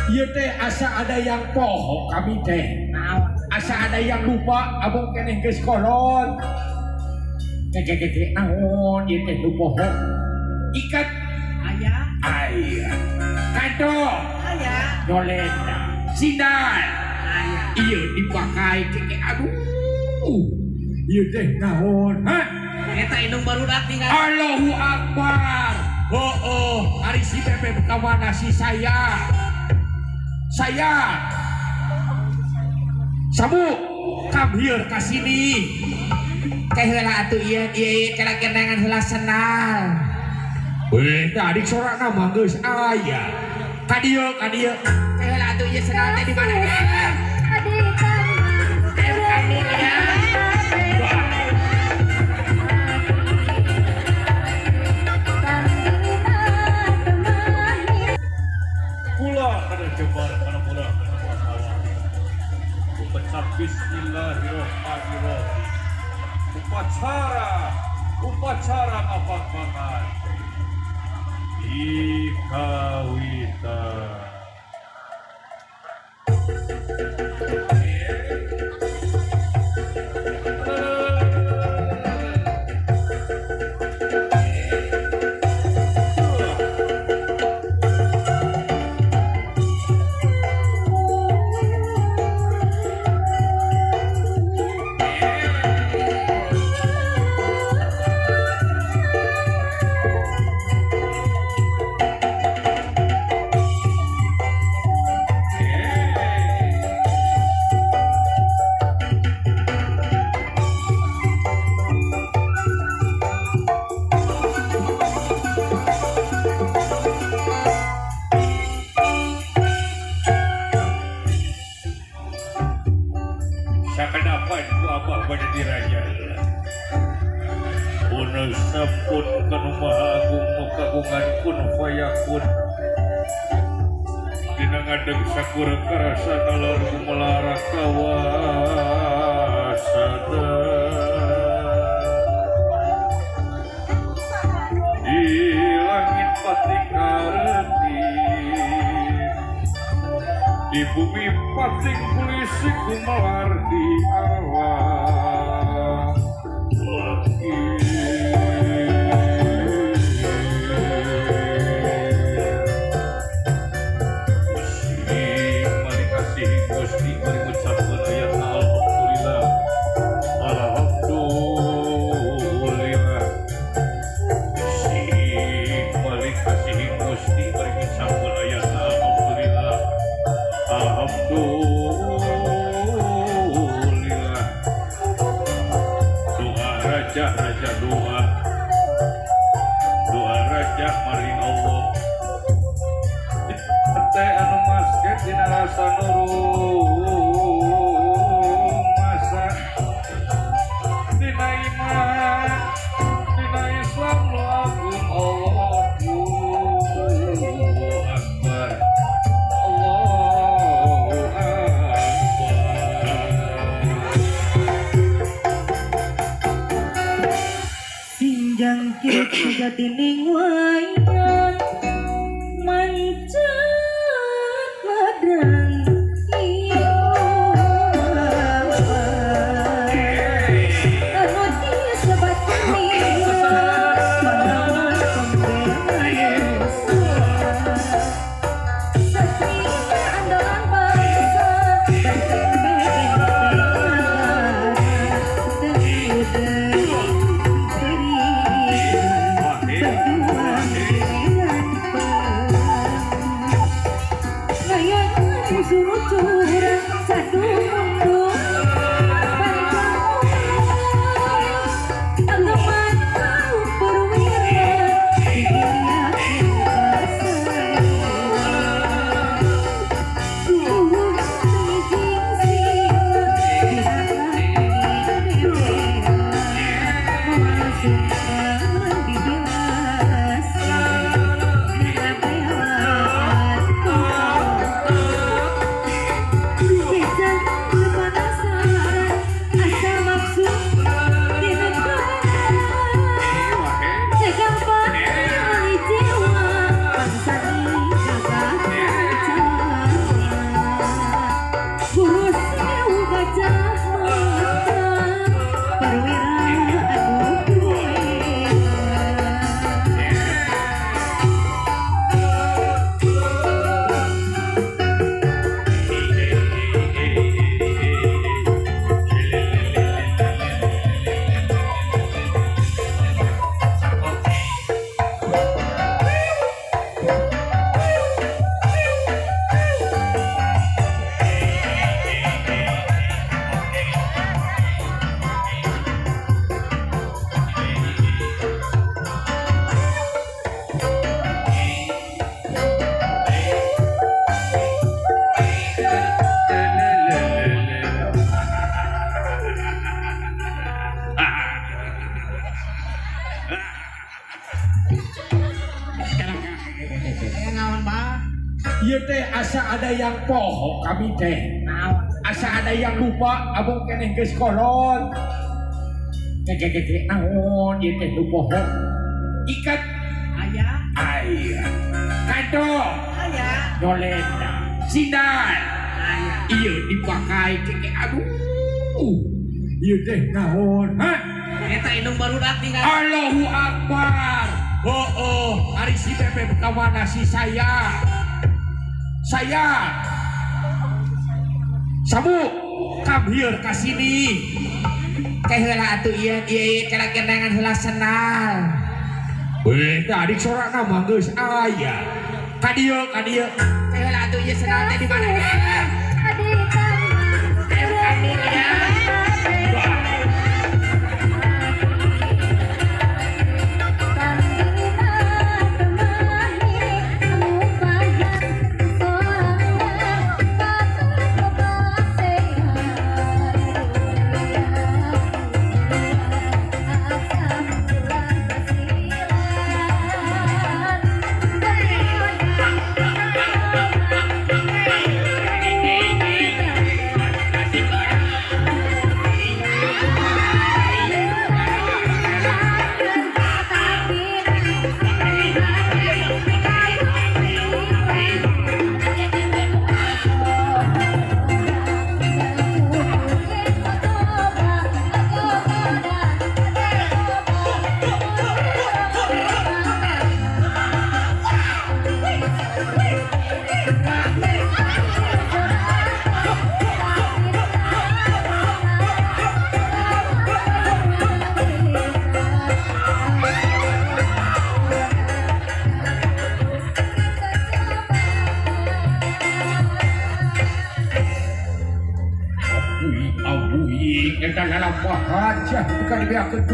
Ieu teh asa ada yang poho kami teh. Naon? Asa ada yang lupa abong keneh geus kolot. Keke naon ieu teh nu poho. Ikat Aya. Aya. Kado Aya. Nolenda. Sindal. Aya. Ieu dipakai keke aduh. Ieu teh naon? Hah? Eta indung barudak tinggal. Allahu Akbar. Oh, ari si Bebek ka mana si saya? Saya. Sabu, come here ka sini. Teh heula atuh ieu ieu kela genangan heula senal. Weh, tadi sorana mah geus aya. Ka dieu, ka dieu. Teh heula atuh ieu senal teh di mana? Teh kamu ya. Kula kana jembar kana bola kana sawah. Upacara bismillahirrahmanirrahim. Upacara upacara ngapak mangan. Dikawitan. Sakedapan ku abah bade diraja. Pun sampun kanu maha agung nu kagungan kun fayakun. Dina ngadeg sakur karasa nalor gumelara kawasana. Di langit pati kareti, di bumi pating polisi gumelar di alam. Mari kasih Gusti, mari ngucapkeun ayatna alhamdulillah. Alhamdulillah. Mari kasih Gusti, mari ngucapkeun ayatna alhamdulillah. Alhamdulillah. Doa raja, raja doa. Doa raja maring Allah. Teh anu masket dina rasa nurung masa dina iman dina Islam nu agung Allahu Akbar. Allahu Akbar. Sinjang kiri tining wayang mancat ladrang anu disebat kuning pahlawan pembela satria andalan bangsa benteng benteng ada yang poho kami teh. Naon? Asa ada yang lupa abang keneh geus kolot. Keke naon ieu teh nu poho. Ikat Aya. Aya. Kado Aya. Nyolenda. Sindal. Aya. Ieu dipakai keke aduh. Ieu teh naon? Hah? Eta indung barudak tinggal. Allahu Akbar. Oh oh, ari si Bebeb ka mana si saya? Saya. Sabu, come here ka sini. Ke heula atuh ieu ieu kela gendangan heula sendal. Weh, tadi sorakna mah geus aya. Ka dieu, ka dieu. Ke heula atuh ieu sendal teh di mana? Kami ya.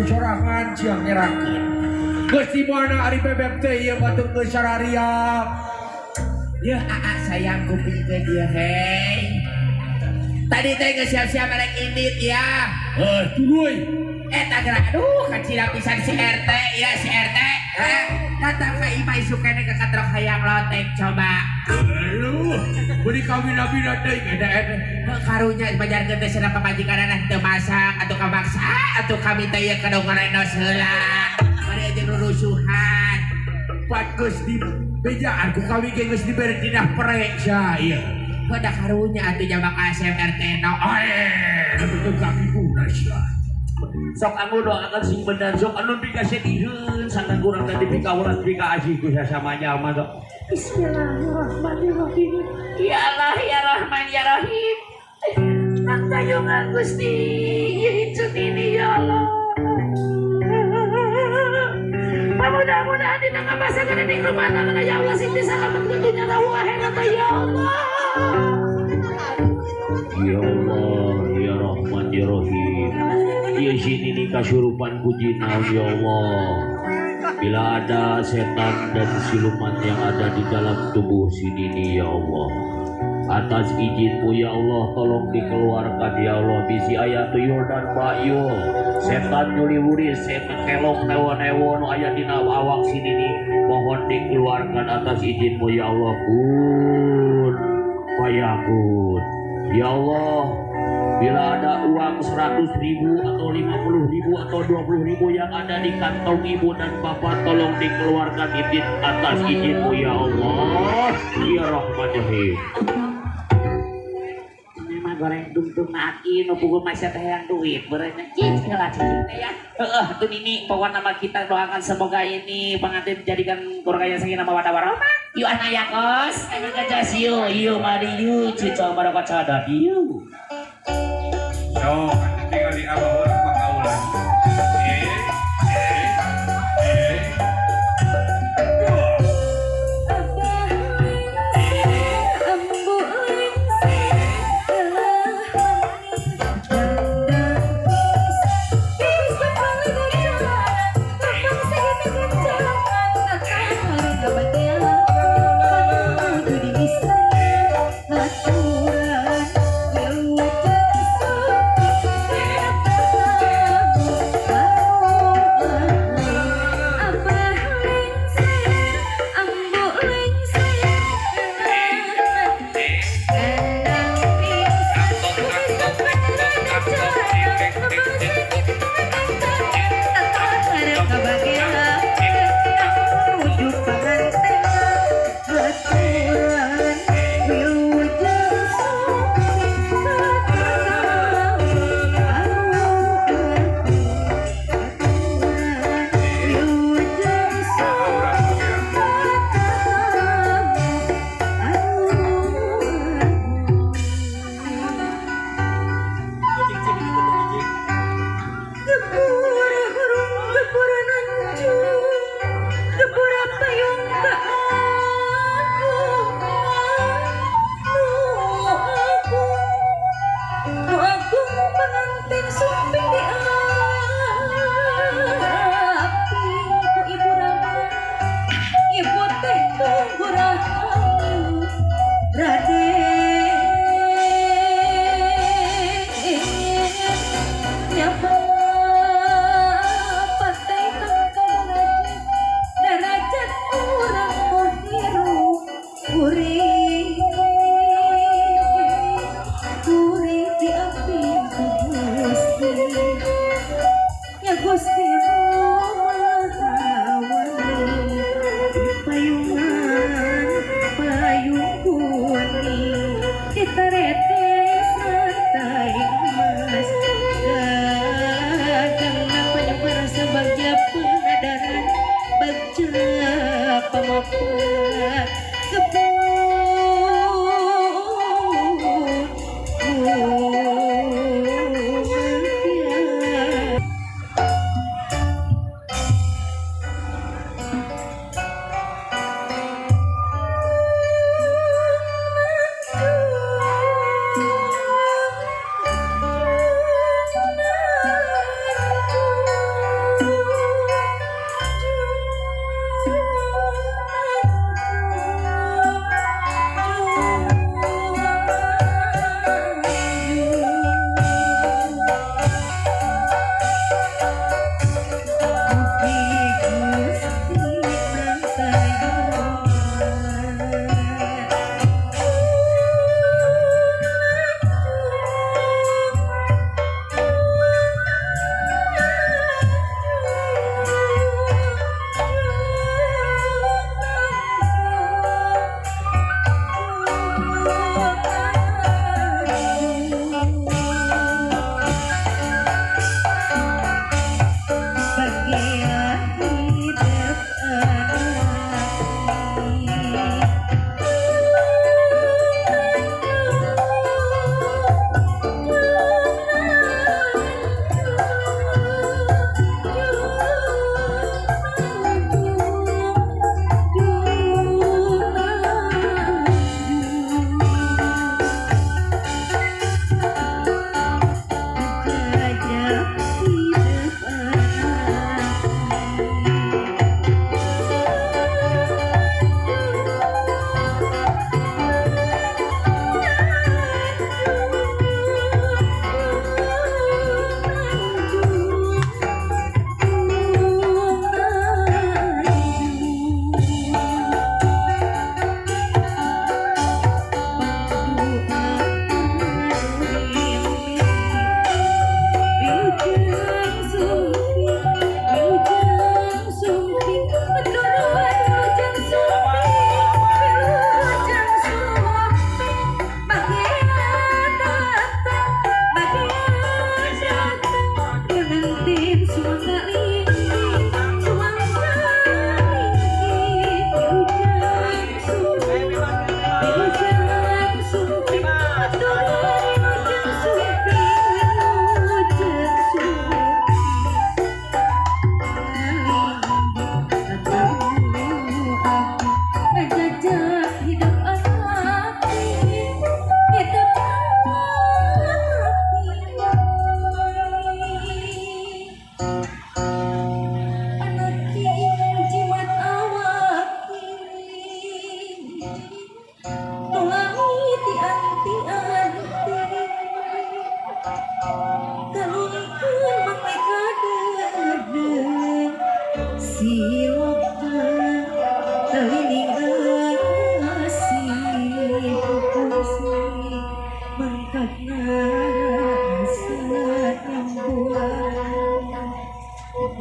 Sorangan siang ngerakeun. Geus di mana ari Bebeb teh ieu batur geus sarariap. Yeuh aa sayang kupingkeun ieu hei. Tadi teh geus siap-siap arek indit ya. Heuh tuluy. Eta geura aduh kacida pisan si RT ya si RT. Heh, datang ka imah isuk keneh ka katrok hayang lotek coba. Aduh, beuki kawin-awin teh eta eta. Karunya bajarkeun teh cenah pamajikanana teu masak atuh kamaksa atuh kami teh ieu kadang ngarenos heula. Bari jeung rurusuhan. Pan geus di bejaan ku kami ge geus dibere tina pre sia ieu. Heuh karunya atuh jabak ASM RT no. Eh, betul kaki puna sia. Sok anu doakan sing bener sok anu pikasediheun sangan kurang tadi pikawuran pikaasih ku sasama jalma sok. Bismillahirrahmanirrahim. Ya Allah ya Rahman ya Rahim. Nangtayungan Gusti ieu hicut ini ya Allah. Mudah-mudahan dina ngabasakeun di rumah tangga ya Allah sing disalametkeun dunya akhirat ya Allah. Ya Allah ya Rahman ya Rahim. Ieu sini kasurupan ku jinaun ya Allah. Bila ada setan dan siluman yang ada di dalam tubuh si Nini ya Allah, atas izinmu ya Allah tolong dikeluarkan ya Allah. Bisi aya tuyul dan bayul, setan nyuliwuri, setan kelok newo-newo nu aya dina awak si Nini, mohon dikeluarkan atas izinmu ya Allah. Kun fayakun ya Allah. Bila ada uang 100.000 atau 50.000 atau 20.000 yang ada di kantong ibu dan bapak, tolong dikeluarkan izin atas izinmu ya Allah. Ya Rahman ya Rahim. Memang goreng dung-dung aki nu puguh masih teh yang duit berenya cicing lah cicing teh ya. Heeh tuh Nini pokoknya nama kita doakan semoga ini pengantin dijadikan keluarga yang sakinah mawaddah warahmah. Yuk anak ya kos, emang kaca siu, yuk mari yuk cica barokah cadat yuk. So, tinggal di abah orang pangaulan. Aturan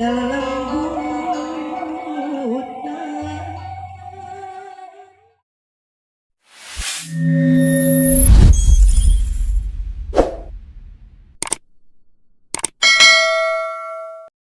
Lalembutna.